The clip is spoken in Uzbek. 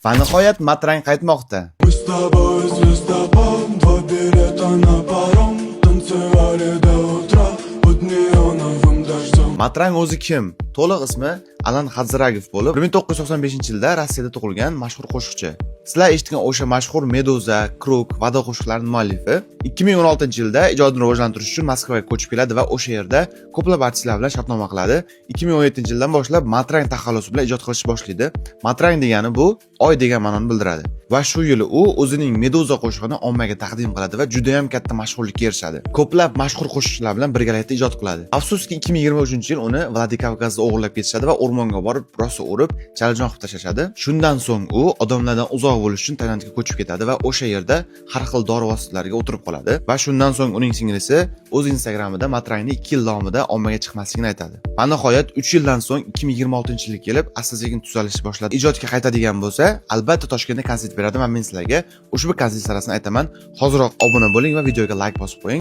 Va nihoyat Matrang qaytmoqda. Мы с тобой звездопад, два билета на паром. Танцевали до утра под неоновым дождем. Matrang o'zi kim? To'liq ismi Alan Xadziragov bo'lib, 1995-yilda Rossiyada tug'ilgan mashhur qo'shiqchi. Sizlar eshitgan o'sha mashhur Meduza, Круг, Вода qo'shiqlarining muallifi. 2016-yilda ijodini rivojlantirish uchun Moskvaga ko'chib keladi va o'sha yerda ko'plab artistlar bilan shartnoma qiladi. 2017-yildan boshlab Matrang taxallusi bilan ijod qilishni boshlaydi. Matrang degani bu oy degan ma'noni bildiradi. Va shu yili u o'zining Meduza qo'shig'ini ommaga taqdim qiladi va juda ham katta mashhurlikka erishadi. Ko'plab mashhur qo'shiqchilar bilan birgalikda ijod qiladi. Afsuski, 2023-yil uni Vladikavkazda o'g'irlab ketishadi va o'rmonga borib rosa urib, chalajon qilib tashlashadi. Shundan so'ng u odamlardan uzoq bo'lish uchun Tailandga ko'chib ketadi va o'sha yerda har xil dori vositalariga o'tirib qoladi. Va shundan so'ng uning singlisi o'z Instagramida Matrangni 2 yil davomida ommaga chiqmasligini aytadi. Va nihoyat 3 yildan so'ng 2026-yil kelib, asta-sekin tuzalishni boshladi. Ijodga qaytadigan bo'lsa, albatta Toshkentda konsert beradi va men sizlarga ushbu konsert sanasini aytaman. Hoziroq obuna bo'ling va videoga like bosib qo'ying.